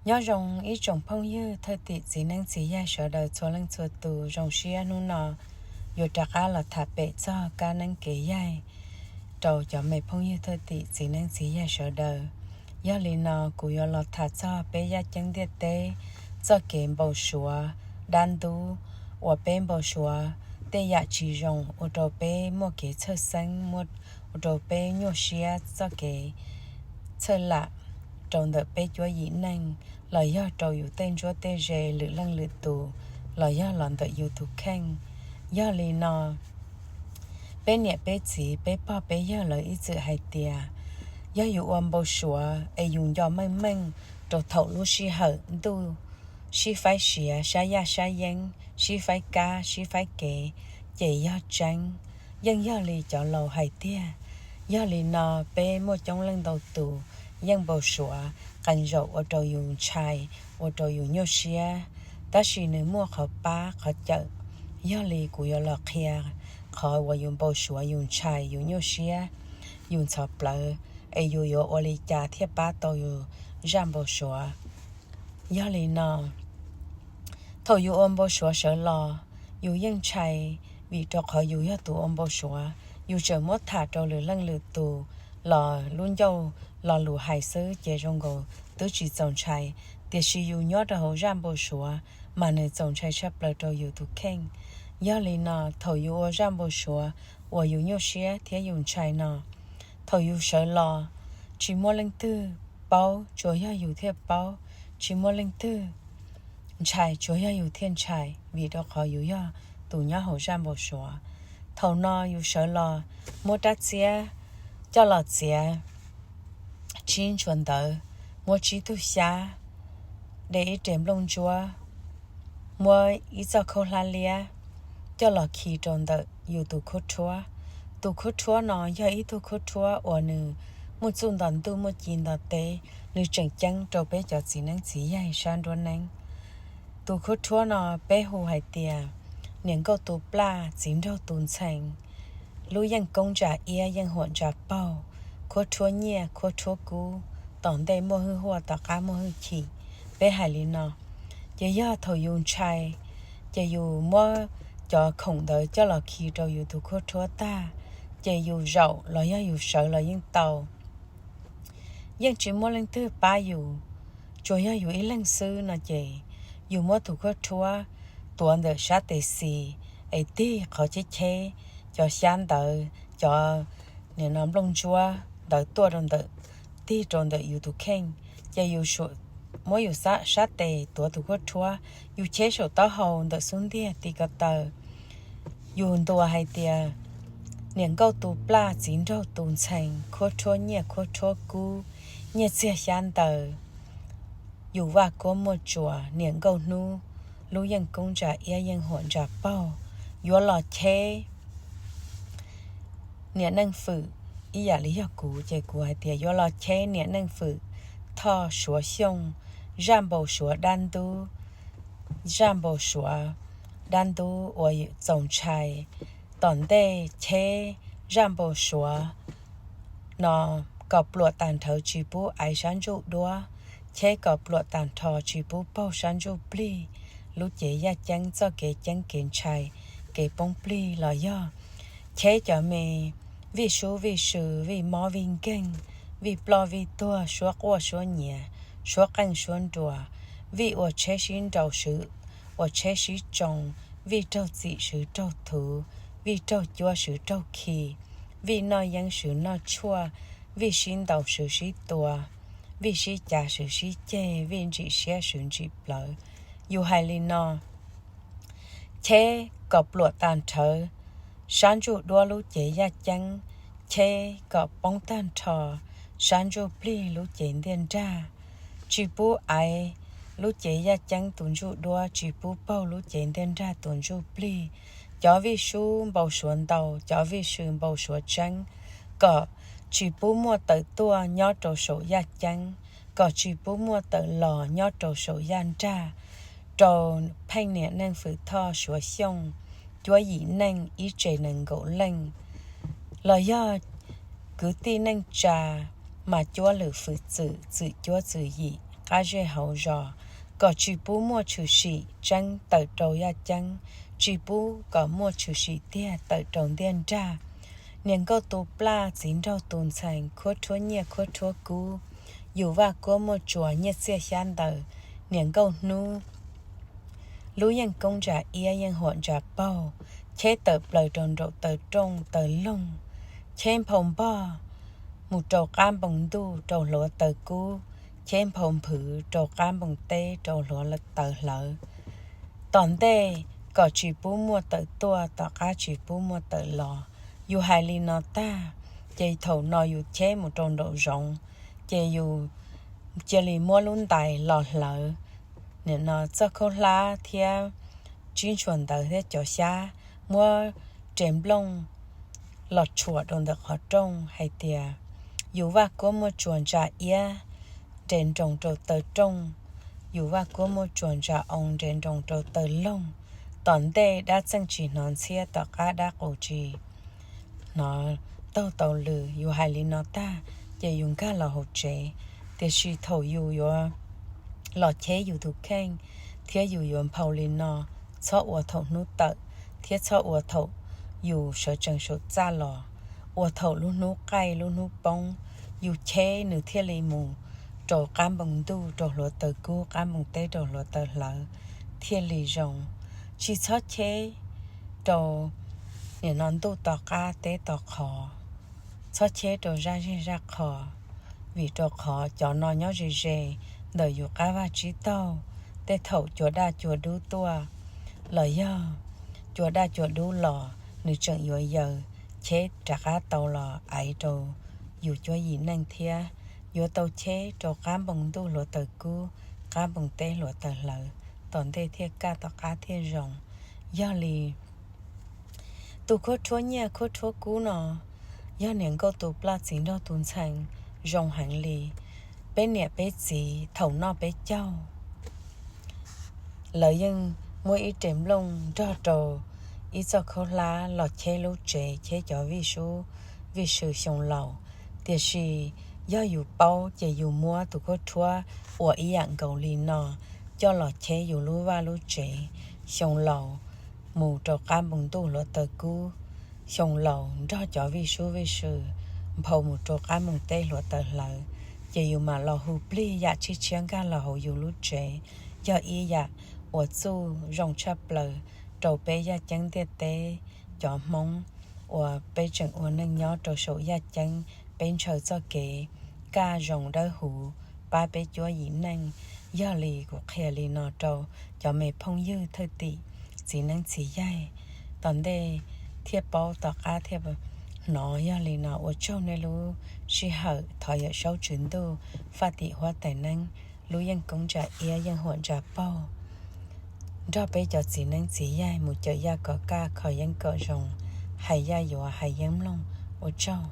Nyob zoo ib tsoom phooj ywg thwj tim txiv neeb txiv yaig sawv daws txhua leej txhua tus. Zoo siab hnub no yuav rov qab los tham pem txog kab neeb kev yaig rau cov me phooj ywg thwj tim txiv neeb txiv yaig sawv daws. Yog li no kuv yuav los tham txog peb yaj ceeb ntiaj teb txoj kev npau suav dab ntub uas peb npau suav tej yam tsis zoo ua rau peb muaj kev txhawj xeeb, ua rau peb nyuaj siab txoj kev txhawj lam rau ntawm peb cuab yim neej, los yog rau yus tej ntsuab tej ze lwm leej lwm tus, los yog los ntawm yus tus kheej. Yog li no peb niam peb txiv peb pog peb yawg lawv ib txwm hais tias yog yus ua npau suav es yus nco meej meej rau thaum lub sij hawm ntuj sib faib siav, sab yaj sab yeeb sib faib kab sib faib kev, ces yog tseeb, yeej yog li cov laus hais tiag. Yog li no peb muaj coob leej ntau tus yeej npau suav qee zaum ua rau yus ntshai, ua rau yus nyuaj siab, tab sis nws muaj qhov pab qhov cawm. Yog li kuv yuav los qhia qhov uas yus npau suav yus ntshai yus nyuaj siab, yus ntxhov plawv, es yus yuav ua li cas thiaj pab tau yus zaj npau suav. Yog li no thaum yus ua npau suav sawv los, yus yeej ntshai, vim rau qhov yus yog tus ua npau suav. Yus tseem muab tham rau lwm leej lwm tus los lub ncauj lo lus hais xwb ces zoo nkaus twb tsis txaus ntshai, tiam sis yus nyob rau hauv zaj npau suav mas nws txaus ntshai tshaj plaws rau yus tus kheej. Yog li no thaum yus ua zaj npau suav uas yus nyuaj siab thiab yus ntshai no, thaum yus sawv los tsis muaj leej twg paub, tsuas yog yus thiaj paub, tsis muaj leej twg ntshai, tsuas yog yus thiaj ntshai, vim rau qhov yus yog tus nyob hauv zaj npau suav. Thaum no yus sawv los muab rab txiab coj los txiav tsib ntshua ntawv, muab tsib tug xyab, de ib re nplooj ntsuab, muab ib txoj khaub hlab liab coj los khi rau ntawm yus tus khuab rhuab. Tus khuab rhuab no yog ib tug khuab rhuab uas nws muaj txuj nto ntuj muaj ci nto teb, nws tseem ceeb rau peb cov txiv neeb txiv yaig sab nruab neeb. Tus khuab rhuab no peb hu hais tias niam nkauj tus plaj txiv nraug tus ntxhee, lub yeej koob ntsa iab yeej huam ntsa paug, khuab rhuab nyiaj khuab rhuab kub, tom ntej muaj hwj huaj tom qab muaj hwj chim. Peb hais li no, ces yog thaum yus ntshai, ces yus muab cov khoom ntawd coj los khi rau yus tus khuab rhuab tag, ces yus zaum los yog yus sawv los yeej tau, yeej tsis muaj leej twg pab yus, tsuas yog yus ib leeg xwb no ces yus muab tus khuab rhuab tuav ntawm sab tes xis, es tig qhov cheb cheb cov xyab ntawd, cov nplooj ntsuab ntawd tuaj rau ntawm, tig rau ntawm yus tus kheej, ces yus muab yus sab tes tuav tus khuab rhuab, yus cheb saum taub hau ntawm xub ntiag ti ko taw, yus ntuas hais tias niam nkauj tus plaj txiv nraug tus ntxhee, khuab rhuab nyiaj khuab rhuab kub, nyiaj txiag xyab ntawd, yus vaj kuab muaj tsuas, niam nkauj hnub, lub yeej koob ntsa iab yeej huam ntsa paug, yuav los cheb niam Neej Fwm, ib yam li yog kuv ces kuv hais tias yuav los cheb niam Neej Fwm Thoj Suav Xyooj zaj npau suav dab ntub, zaj npau suav dab ntub uas txaus ntshai. Tom ntej cheb zaj npau suav no kom pluam tag nrho tsis pub aiv sab ntsuj duab, cheb kom pluam tag nrho tsis pub paug sab ntsuj plig, lub cev yaj ceeb txoj kev ceeb kev ntshai, kev poob plig los yog cheb cov me vij sub vij sw, vij mob vij nkeeg, vij ploj vij tuag, suab quaj suab nyiav, suab qeej suab nruas, vij ua tsheb sib nraus swv ua tsheb sib tsoo, vij raug txim swv raug thuv, vij raug cuab swv raug khi, vij noj yeeb swv noj tshuaj, vij sib ntaus swv sib tua, vij sib cav swv sib ceg, vij ntsim siab swv ntsim plawv. Yus hais li no, cheb kom pluam tag nrho sab ntsuj duab lub cev yaj ceeb, cheb kom poob tag nrho sab ntsuj plig lub cev ntiaj nrag, tsis pub aiv lub cev yaj ceeb tus ntsuj duab, tsis pub paug lub cev ntiaj nrag tus ntsuj plig. Cov vij sub npau suav ntau, cov vij sw npau suav tseeb, kom tsis pub muaj tawm tuaj nyob rau saum yaj ceeb, kom tsis pub muaj tawm los nyob rau saum yaj nrag, rau pheej niam Neej Fwm Thoj Suav Xyooj cuab yim neej ib tse nees nkaum leej, los yog kwv tij neej tsa mas cuab lwm fwm txwm, txwm cuab txwm yim, qab zej hauv zos, kom tsis pub muaj tshwm sim tseeb tawm rau yaj ceeb, tsis pub kom muaj tshwm sim tiag tawm rau ntiaj nrag. Niam nkauj tu plaj txiv nraug tu ntxhee, khuab rhuab nyiaj khuab rhuab kub, yus vaj kuab muaj tsuas nyiaj txiaj xyab ntawv, niam nkauj hnub, lub yeej koob ntsa iab yeej huam ntsa paug, cheb tawm plaws rau nraum taw rooj taw loog, cheb nphau npog mus rau qab npoo ntuj rau hluav taws kub, cheb nphau nphwv rau qab npoo teb rau hluav taws hlawv. Tom ntej kom tsis pub muaj tawm tuaj, tom qab tsis pub muaj tawm los. Yus hais li no tag, ces thaum no yus cheb mus rau nraum zoov, ces yus cia li muab lub ntais los hlawv nim no txoj khaub hlab thiab tsib ntshua ntawv thiab cov xyab, muab res nplooj los tshuam rau ntawm qhov rooj hais tias, yus vaj kuab muaj tsuas ntsa iab nres nroos rau taw rooj, yus vaj kuab muaj tsuas ntsa oo nres nroos rau taw loog. Tom ntej dab txeej tsis hnov ntxhiab, tom qab dab qus tsis hnov taug tau lw. Yus hais li no tag, ces yus nkag los hauv tsev. Tiam sis thaum yus yuav los cheb yus tus kheej thiab yus yuav nphau li no, txhob ua thaum hnub tawm thiab txhob ua thaum yus sawv tsees saum txaj los. Ua thaum lub hnub qaij lub hnub poob, yus cheb nws thiaj li mus rau qab npoo ntuj rau hluav taws kub, qab npoo teb rau hluav taws hlawv thiaj li zoo. Tsis txhob cheb rau nim no ntuj to qab teb to qhov, txhob cheb rau zaj zej zaj qho, vim rau qhov cov no nyob ze ze ntawm yus qab vaj tsib taug. Tej thaum cua daj cua dub tuaj los yog cua daj cua dub los nws tseem yuav yaws, cheb rov qab tau los aiv rau yus cuab yim neej thiab. Yuav tau cheb rau qab npoo ntuj hluav taws kub, qab npoo teb hluav taws hlawv, tom ntej thiaj kaj tom qab thiaj zoo. Yog li tus khuab rhuab nyiaj khuab rhuab kub no yog niam nkauj tu plaj txiv nraug tu ntxhee zoo heev li. Peb niam peb txiv thaum noj peb caug, lawv yeej muab ib res nplooj nrog rau ib txoj khaub hlab los cheb lub tsev, cheb cov vij sub vij sw xyoo laus. Tiam sis yog yus paub ces yus muab tus khuab rhuab uas ib yam nkaus li no coj los cheb yus lub vaj lub tsev xyoo laus, mus rau qab npoo ntuj hluav taws kub xyoo laus, nrog cov vij sub vij sw nphau mus rau qab npoo teb hluav taws hlawv, ces yus mam los hu plig yam tshiab tshiab nkag los hauv yus lub tsev. Yog ib yam uas txuj zoo tshaj plaws rau peb yaj ceeb ntiaj teb cov Hmoob uas peb tseem ua neej nyob rau saum yaj ceeb, peb ntshaw txoj kev kaj zoo dawb huv pab peb cuab yim neej. Yog li kuv qhia li no rau cov me phooj ywg thwj tim, txiv neeb txiv yaig, tom ntej thiaj paub tom qab thiaj hnov. Yog li no ua tsaug nej lub sij hawm, thov Yawm Saub Tswv Ntuj, Faj Tim Huab Tais Neeb, lub yeej koob ntsa iab yeej huam ntsa paug, nrog peb cov txiv neeb txiv yaig mus cawm yaj kom kaj, kho yeeb kom zoo, hais yaj yuav hais yeeb mloog. Ua tsaug.